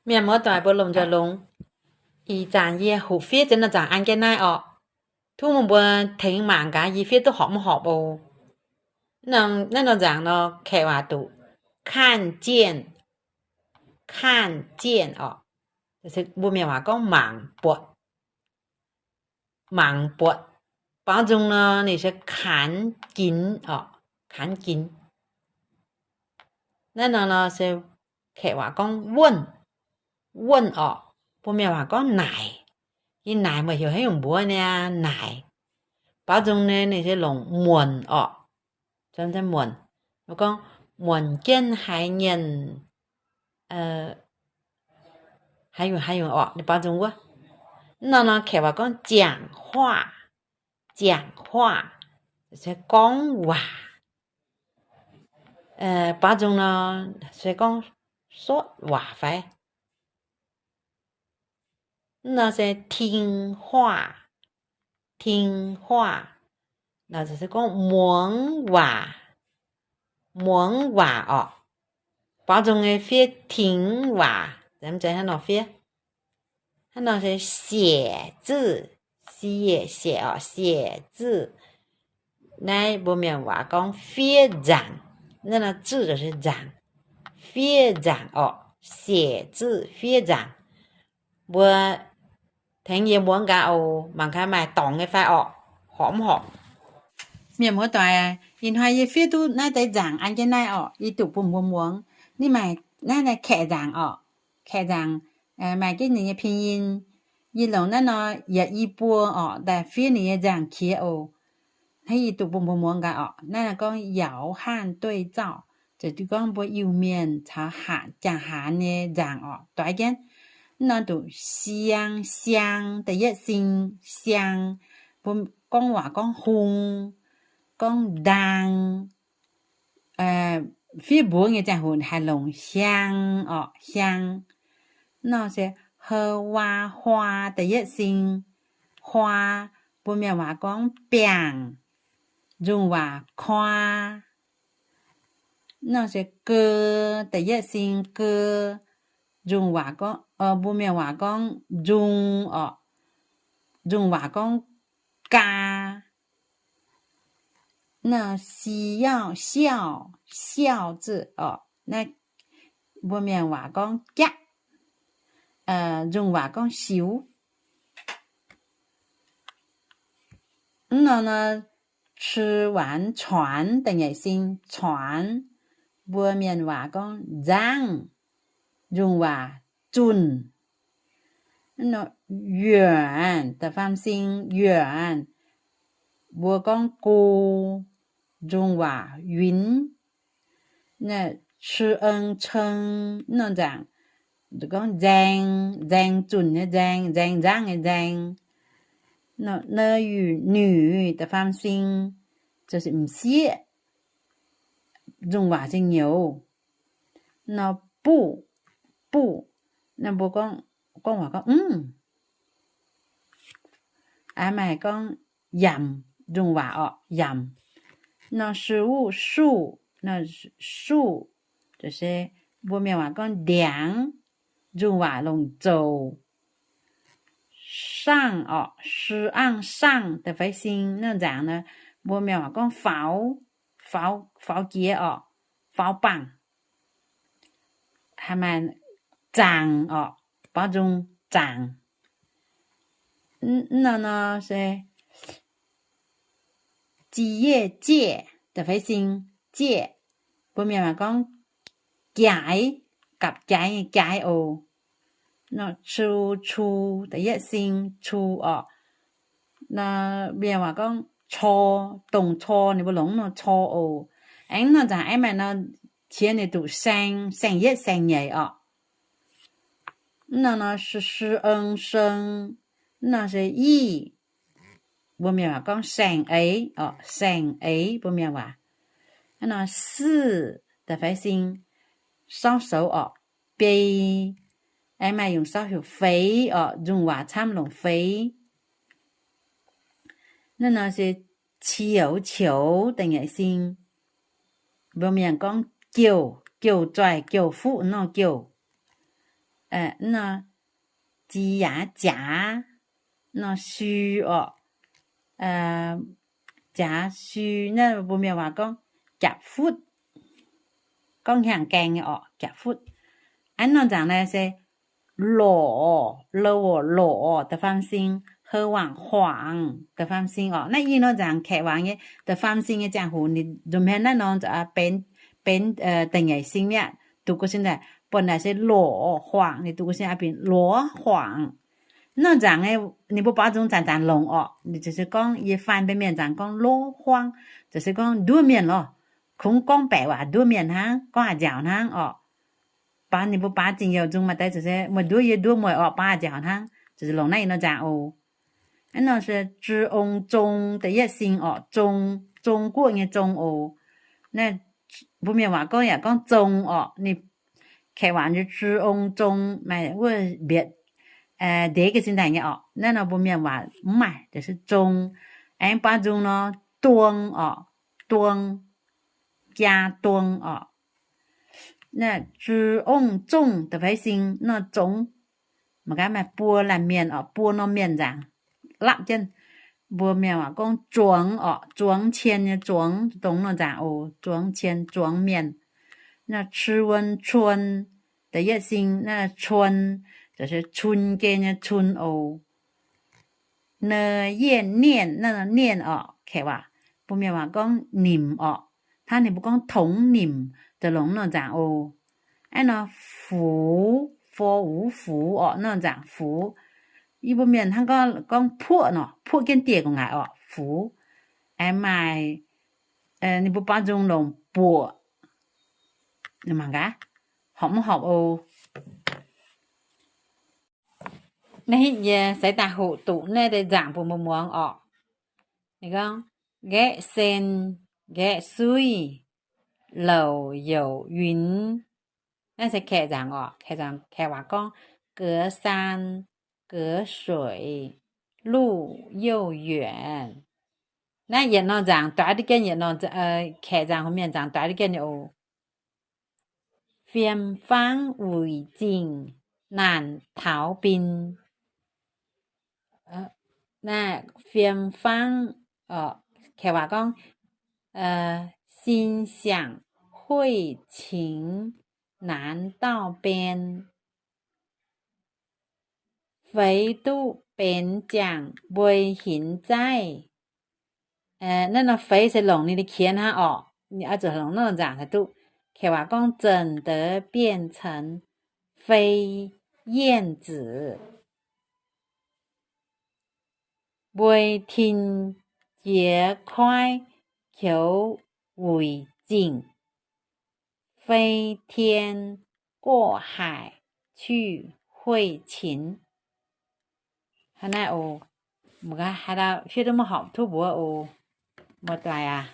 Mienh muoz-doic mbuo lomh nzoih longx. Ih zanc yie hoqc fiev ziex norm nzangc an jienv naaiv orqc. Tov mbuo tengx mangc gaax yie fiev duqv horpc mv horpc oc. Naaiv norm nzangc nor, Kaeqv waac duqv 看见, 看见 orqc. Mbuo Mienh waac gorngv mangc buatc, mangc buatc. Baaux nzung nor ninh se 看见 orqc, 看见. Naaiv nor nor se Kaeqv waac gorngv 问, 问 orqc. Mbuo Mienh waac gorngv naaic. Yie naaic meih heuc haaix nyungc mbuox niaa, naaic. Baaux nzung nyei ninh se longc muonc orqc. Muonc, gorngv muonc jienv haaix nyungc, haaix nyungc orqc, baaux nzung wuov. Naaiv nor nor Kaeqv waac gorngv 讲话, 讲话 se gorngv waac. Baaux nzung nor se gorngv sotv waac fai. Naaiv nor se 听话, 听话 se gorngv muangx waac, muangx waac orqc. Baaux nzung nyei fiev 听话, hnangv nor fiev. Hnangv nor se 写字, 写, 写 orqc, 写字. Naaiv mbuo Mienh waac gorngv fiev nzangc. Naaiv nor 字 se nzangc, fiev nzangc orqc, 写字 fiev nzangc. Mbuo tengx yie muangx gaax oc. Mangc gaax maaih dorngc nyei fai orqc, horpc mv horpc. Mienh muoz-doic, ih hnoi yie fiev duqv naaiv deix nzangc an jienv naaiv orqc, yie duqv bun mbuo muangx. Ninh maaih naaiv Kaeqv nzangc orqc. Kaeqv nzangc maaih jienv ninh nyei 拼音. Yie longc naaiv nor yaac i buo orqc daaih fiev ninh nyei nzangc qiex oc. Hnangv yie duqv bun mbuo muangx gaax orqc. Naaiv gorngv 摇汉对照, ziouc gorngv mbuo Iu-Mienh caux Hanc, Jaa-Haanz nyei nzangc orqc, doix jienv. Naaiv nor duqv 箱, 箱, da'yietv sing, 箱. Mbuo gorngv waac gorngv hung, gorngv ndaang. Fiev mbuox nyei ziangh hoc haih longc 箱 orqc, 箱. Naaiv nor se 花, 花, da'yietv sing, 花. Mbuo Mienh waac gorngv biangh, nzung waac 夸. Naaiv nor se 歌, da'yietv sing, 歌. Nzung waac gorngv, mbuo Mienh waac gorngv nzung orqc, nzung waac gorngv gaa. Naaiv 笑, 笑, 笑字 orqc. Naaiv mbuo Mienh waac gorngv jaqv, nzung waac gorngv siux. Mv nor nor, 吃完, 船, da'nyeic sing, 船. Mbuo Mienh waac gorngv nzangv, nzung waac zunh. 远, da'faam sing, 远. Mbuo gorngv go, nzung waac 云. 吃嗯撑, mv nor nzangc, gorngv nzaeng, nzaeng zunh nyei nzaeng, nzaeng nzangv nyei nzaeng. 女, 女, da'faam sing, m'sieqv, nzung waac se nyouz. Nor buv, buv, mbuo gorngv waac gorngv mv. Aa, maaih gorngv yamc, nzung waac orqc, yamc. Nor 食物, 树, 树, mbuo Mienh waac gorngv ndiangx, nzung waac longc zouc. 上 orqc, 十二上 da'feix sing, nor nzangc nor, mbuo Mienh waac gorngv faaux, faaux jiex orqc, faaux bangh. Haaix maaih zaangc orqc, baaux nzung zaangc. Mv nor nor se 几页, 页, da'feix sing, 页. Mbuo Mienh waac gorngv jaaix, gapv jaaix nyei jaaix oc. Nor 初, 初, da'yietv sing, 初 orqc. Nor Mienh waac gorngv cor, dongh cor, ninh mbuo longc mv nor cor oc. Aengx nor nzangc aengx maaih nor qiex ninh duqv saeng, saeng-yietv saeng-nyeic orqc. Mv nor nor 十二生, mv nor se i. Mbuo Mienh waac gorngv saeng-eix orqc, saeng-eix mbuo Mienh waac. Hnangv nor 四 da'feix sing, 烧熟 orqc, bei. Aengx maaih yungz sauv heuc feix orqc, nzung waac camv longc feix. Naaiv nor se 球, 球 da'nyeic sing. Mbuo Mienh gorngv jouh, jouh zoih, jouh fuqv nor jouh. nor, jiex yaac jaax, nor sui orqc, jaax sui naaiv mbuo mienh waac gorngv jaax futv, gorngv hnyangx gaeng nyei orqc, jaax futv. Aav norm nzaangc naaiv se lorqc, lorqc, lorqc da'faam sing, heu wangc huangc da'faam sing orqc. Naaiv i norm nzaangc kaeqv waac nyei da'faam sing nyei ziangh hoc ninh nzunc hmien naaiv norm benx, benx da'nyeic sing mi'aqv. Duqv gu'sin daaih buonc naaic se lorqc huangc, ninh duqv gu'sin aqv, binc lorqc huangc. Norm nzaangc ninh mbuo baaux nzung zanc-zanc longc orqc. Ninh ziouc se gorngv yie faan mbuo mienh nzaangc gorngv lorqc huangc, ziouc se gorngv nduov mienh lorh, kungx gorngv baeqc waac nduov mienh hnangv, gorngv a'nziaauc hnangv orqc. Baaux ninh mbuo baaux zingh youh nzung maaih deix ziouc se meih nduov yie nduov meih orqc, baaux a'nziaauc hnangv, ziouc se longc naaiv i norm nzaangc oc. Aav norm se zhi ong zong da'yietv sing orqc, zong, zong guoqv nyei zong oc. Naaiv mbuo mienh waac gorngv yaac gorngv zong orqc. Ninh kaeqv waac nziex zhi ong zong maaih wuov mbietc ndeic ga'sin daaih nyei orqc. Naaiv nor mbuo mienh waac mv maaih, ziouc se zong. Aengx baaux nzung nor, duong orqc, duong, jaa duong orqc. Naaiv zhi ong zongh da'feix sing nor zongx, mangc gaax maaih buo laanh mienh orqc, buo norm mienh nzaangc lapv jienv. Mbuo mienh waac gorngv zuangx orqc, zuangx cien nyei zuangx, dongh norm nzaangc oc, zuangx cien, zuangx mienh. Naaiv chi wuon cuon, da'yietv sing naaiv cuon, ziouc se cun jien nyei cun oc. Ne yienh nienh, naaiv norm nienh orqc, kaeqv waac, mbuo mienh waac gorngv nimc orqc. Hnangv ninh mbuo gorngv tongx nimc, ziouc longc norm nzaangc oc. Aeqv nor, fux, fo wuv fux orqc, norm nzaangc fux. Yie mbuo mienh hnangv gorngv, gorngv puoqv nor, puoqv jienv dieh gu'nguaaic orqc, fux. Aengx maaih ninh mbuo baaux nzung longc buoqc. Mangc gaax, horpc mv horpc oc. Naaiv hitv yie se daaih hoqc duqv naaiv deix nzaangc bun mbuo muangx orqc. Ninh gorngv, nqaeqv sen, nqaeqv suiv, louc youc yuinx. Naaiv se kaeqv nzaangc orqc. Kaeqv nzaangc, kaeqv waac gorngv, 隔山隔水，路又远。 Naaiv yietc norm nzaangc doix duqv jienv, yietc norm, kaeqv nzaangc horpc mienh nzaangc doix duqv jienv nyei oc. 远方无尽难逃兵。 Naaiv 远方, kaeqv waac gorngv, 心想会秦难到边。 Feix duqv benx ziangh mbuo hinz zaiv. Naaiv nor feix se longc ninh nyei qiex hnangv orqc. Ninh oix zuqc longc norm nzaangc cingx duqv. Kaeqv waac gorngv 怎得变成飞燕子。 Mbuo tin jiez koiv, 求为进，飞天过海去会秦。 Hnangv naaiv oc. Mbuo haaix dauh hiuv duqv maiv horpc tov mbuox oc. Muoz-doic aac,